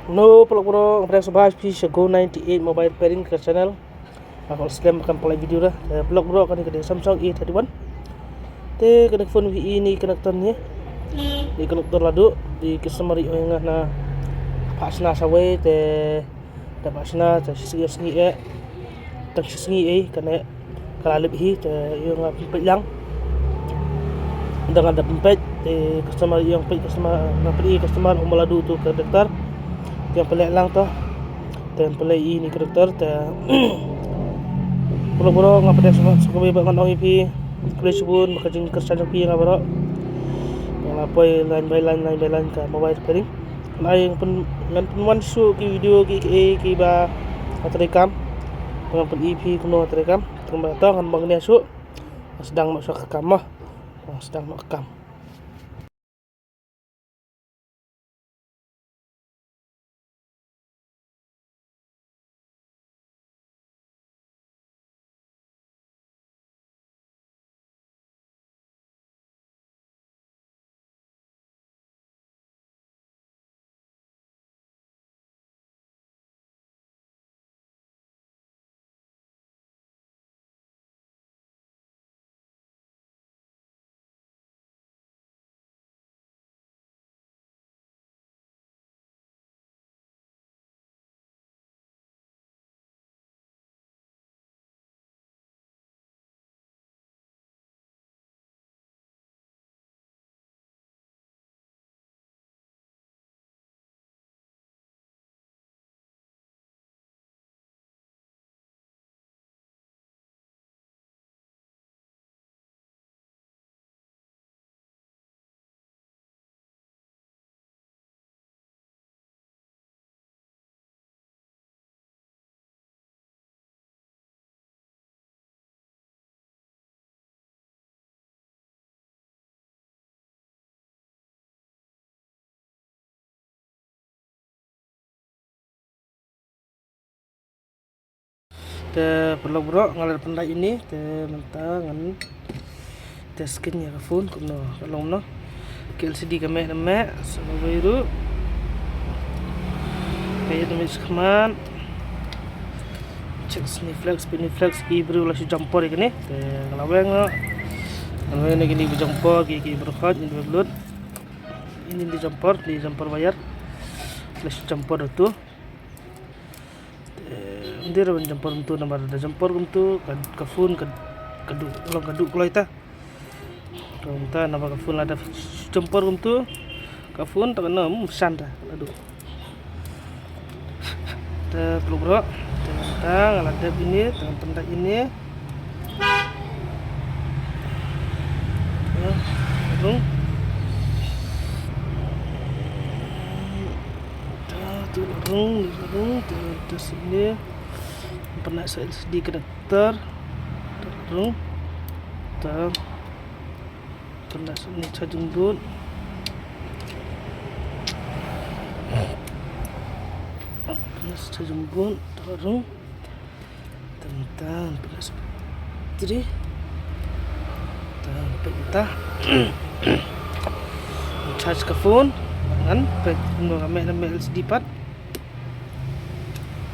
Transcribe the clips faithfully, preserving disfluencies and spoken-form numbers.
No, paralok baroh, nga pdiang sngewbha ïa phi sha Go ninety-eight Mobile Repairing ka channel. Nga kwah slem kan pynlait video da. Eh, paralok baroh, kane ka dei Samsung A thirty-one. Te kane ka phone phi i ne connector ne. Ne connector la duh, te customer i ong ïa nga na phah shna sa wei, te da phah shna, te shi sngi, sngi eh. Tang shi sngi eh, kane ka la lip hi, te ïa nga pynpeit lang. Dang nga da pynpeit, te customer ïa nga peit, customer, nga peit customer, ong ba la duh tu ka connector. Te nga pynleh lang to. Te nga pynleh ïa ini connector, te paralok baroh nga pynleh sngewbha, sngewbha ba ngan ong ïa phi. Khublei shibun, ba ka jingkyrshan jong phi ïa nga baroh. Nga la poi line by line, line by line ka mobile repairing. Ngan ai ngan pyn, ngan pynwan shuh ki video ki, ki, kiba nga treikam. Ngan pyni ïa phi kumno nga treikam. Te kumba to ngan bang nia shuh. Nga sdang noh shuh ka kam mo. Nga sdang noh ka kam. Te paralok baroh, nga la pynlait ïa ini, te mynta ngan test scan ïa ka phone kumno ka long noh. Ka L C D ka meh ne em meh, sa kawei ruh. Ka ïa ka meh shakhmat. Check snifflex, piniflex, ki briew la shu jump por ïa kane. Te nga la weng noh. Nga la weng noh kine ba jump por, ki, ki briew khot, kine ba lut. Ini di jump por, di jump por wire. La shu jump por tu. Te, ym dei ruh ban jump por kumtu, namar da jump por kumtu, ka, ka phone, ka, ka duh, long ka duh kloi ta. Kumta, namar ka phone lada jump por kumtu, ka phone, ta kano, ym shan ta, la duh. Te, paralok baroh, te, ta, nga la dep ini, te, nga pynlait ini. Te, rung. Ta, tu la rung, tu la rung, tu, tu sini. Pynlait sa L C D connector. Tu la rung. Ta, pynlait sa ini charging board. Pynlait sa charging board, tu la rung. Tang, tang, pynlait sa battery. Tang, pynta. Charge ka phone. Ngan peit kumno ka meh, na meh L C D pat.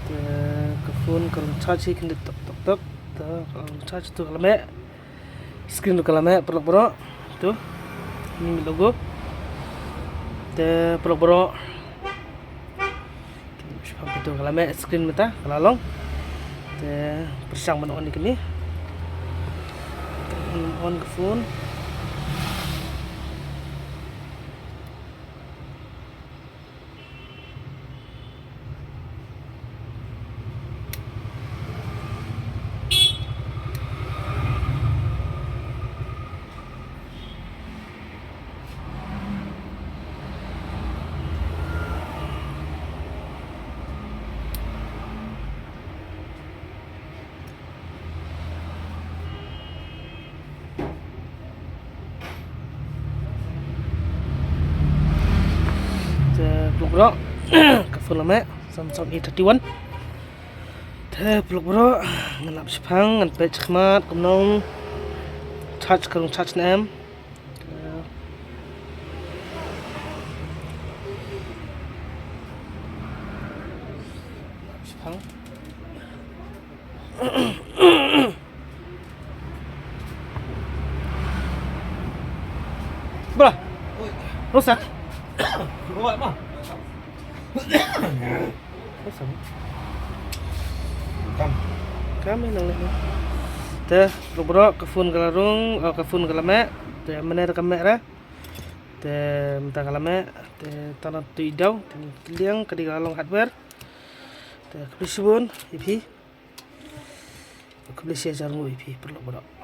Te ka phone ka rung charge hi kynda tok, tok, tok. Te ka rung charge tu ka la meh. Screen ka la meh, paralok baroh. Tu. Ni logo. Te paralok baroh. Shipang pyntu ka la meh screen mynta, ka la long. Te pyrshang ban on ïa kane. On ka phone. Te paralok baroh, ka phone la meh, Samsung A thirty-one. Te paralok baroh, ngan lap shipang, ngan peit shakhmat kumno. Charge ka rung charge ne em. Te Hang. Bra. Rosak. Rosak. Kam. Kam ïa nang leh. Te, bro, ka phone ka la rung, eh, ka phone ka la meh. Te, mynne ka meh re. Te, mynta ka la meh. Te, tang na tu i daw, te, liang ka dei ka la long hardware. Te, khublei shibun ïa phi. Khublei shi hajar nguh ïa phi paralok baroh.